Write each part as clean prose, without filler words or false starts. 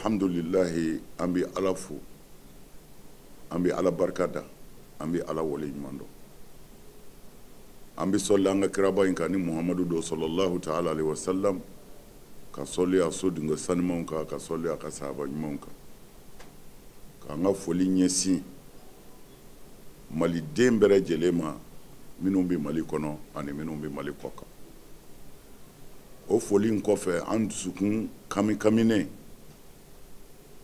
Alhamdulilahi, an bɛ Ala fo, an bɛ Ala barika da, an bɛ Ala wale ɲuman dɔn. An bɛ sɔli an ka kiraba in kan ni Muhamadu don sɔlɔlahu taala alehi wasalam, ka sɔli a so denkɛ sanumanw kan, ka sɔli a ka sahaba ɲumanw kan. K'an ka foli ɲɛsin maliden bɛɛ lajɛlen ma, minnu bɛ Mali kɔnɔ ani minnu bɛ Mali kɔ kan. O foli in kɔfɛ, an dusukun kamikaminen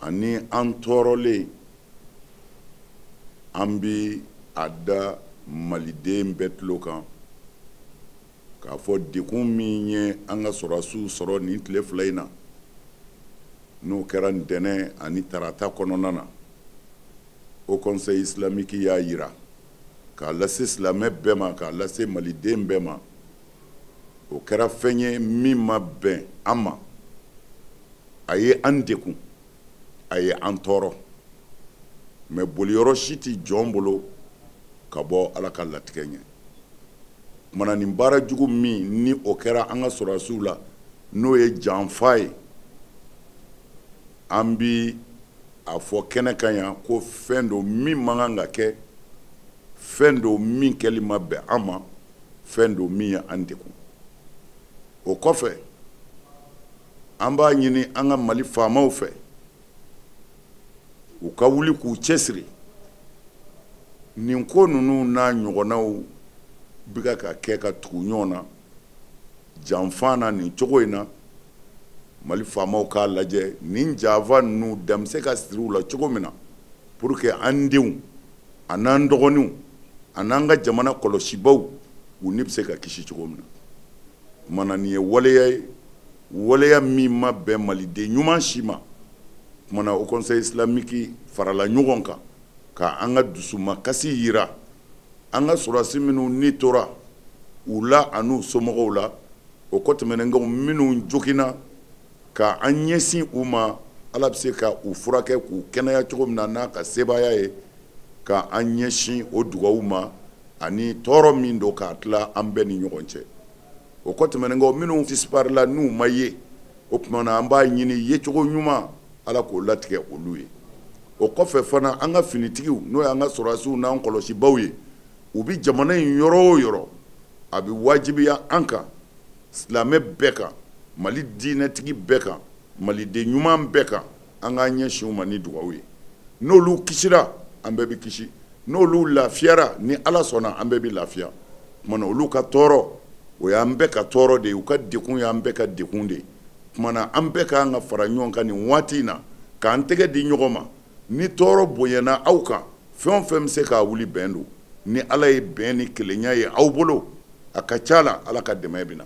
ani an tɔɔrɔlen, an bɛ a da maliden bɛɛ tulo kan k'a fɔ degun min ye an ka sɔrɔdasiw sɔrɔ nin tile fila in na, n'o kɛra ntɛnɛn ani tarata kɔnɔna na, Haut Conseil islamique y'a yira k'a lase silamɛ bɛɛ ma, k'a lase maliden bɛɛ ma. O kɛra fɛn ye min ma bɛn an ma, a ye an degun, a ye an tɔɔrɔ, mais boliyɔrɔ si tɛ jɔn bolo ka bɔ Ala ka latigɛ ɲɛ. Kumana nin baara jugu min ni o kɛra an ka sɔrɔdasiw la, n'o ye janfa ye, an bi a fɔ kɛnɛ kan yan ko fɛn don min man kan ka kɛ, fɛn don min kɛli ma bɛn an ma, fɛn don min ye an degun. O kɔfɛ, an b'a ɲini an ka Mali faamaw fɛ, u ka wuli k'u cɛsiri nin ko ninnu n'a ɲɔgɔnnaw bɛ ka kɛ ka tugu ɲɔgɔn na janfa na nin cogo in na. Mali faamaw k'a lajɛ nin janfa ninnu dan bɛ se ka siri u la cogo min na, pour que an denw an'an dɔgɔninw an'an ka jamana kɔlɔsibaw, u ni bɛ se ka kisi cogo min na. Kumana nin ye waleya ye, waleya min ma bɛn maliden ɲuman si ma. Kumana Haut Conseil islamique farala ɲɔgɔn kan ka an ka dusumakasi yira an ka sɔrɔdasi minnu ni tora u la an'u somɔgɔw la. O kɔ tɛmɛnen kɔ, minnu joginna, ka an ɲɛsin u ma, Ala bɛ se ka u furakɛ k'u kɛnɛya cogo min na n'a ka sebaaya ye, ka an ɲɛsin o dugawu ma ani tɔɔrɔ min don k'a tila an bɛɛ ni ɲɔgɔn cɛ. O kɔ tɛmɛnen kɔ, minnu disparu la n'u ma ye, o tuma na an b'a ɲini yecogo ɲuman Ala k'o latigɛ olu ye. O kɔfɛ fana, an ka finitigiw, n'o y'an ka sɔrɔdasiw n'an kɔlɔsibaw ye, u bɛ jamana in yɔrɔ o yɔrɔ, a bɛ wajibiya an kan, silamɛ bɛɛ kan, Mali diinɛtigi bɛɛ kan, maliden ɲuman bɛɛ kan, an k'an ɲɛsin u ma ni dugawu ye. N'olu kisira, an bɛɛ bɛ kisi. N'olu lafiyara, ni Ala sɔnna, an bɛɛ bɛ lafiya. Tuma na olu ka tɔɔrɔ, o y'an bɛɛ ka tɔɔrɔ de ye, u ka degun y'an bɛɛ ka degun de ye. Tuma na an bɛɛ ka kan ka fara ɲɔgɔn kan nin waati in na, k'an tɛgɛ di ɲɔgɔn ma. Ni tɔɔrɔ bonyana aw kan, fɛn o fɛn bɛ se k'a wuli, bɛn don. Ni Ala ye bɛn ni kelenya ye aw bolo, a ka ca la Ala ka dɛmɛ bɛ na.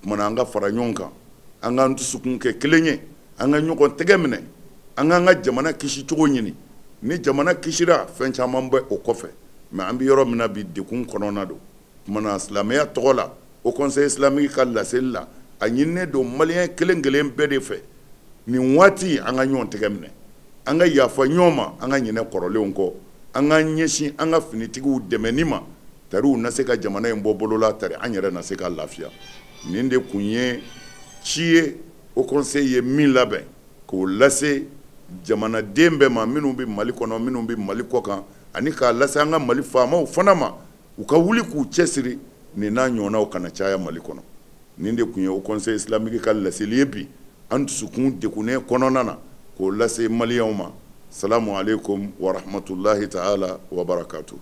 Tuma na an ka fara ɲɔgɔn kan, an k'an dusukun kɛ kelen ye, an ka ɲɔgɔn tɛgɛ minɛ, an k'an ka jamana kisi cogo ɲini. Ni jamana kisira, fɛn caman bɛ o kɔfɛ, mais an bɛ yɔrɔ min na bi, degun kɔnɔna don. Tuma na silamɛya tɔgɔ la, Haut Conseil islamique ka laseli la, a ɲininen don maliyɛn kelen kelen bɛɛ de fɛ nin waati, an ka ɲɔgɔn tɛgɛ minɛ, an ka yafa ɲɔgɔn ma, an ka ɲinɛ kɔrɔlenw kɔ, an k'an ɲɛsin an ka finitigiw dɛmɛni ma, tariw na se ka jamana in bɔ bolo la, tari an yɛrɛ na se ka lafiya. Nin de kun ye ci ye Haut Conseil ye min labɛn k'o lase jamanaden bɛɛ ma, minnu bɛ Mali kɔnɔ, minnu bɛ Mali kɔ kan, ani k'a lase an ka Mali faamaw fana ma, u ka wuli k'u cɛsiri nin n'a ɲɔgɔnnaw kana caya Mali kɔnɔ. Nin de kun ye Haut Conseil islamique ka laseli ye bi, an dusukun degunnen kɔnɔna na, k'o lase maliyɛnw ma. Salamu aleykum wa rahmatulahi taala wa barakatu.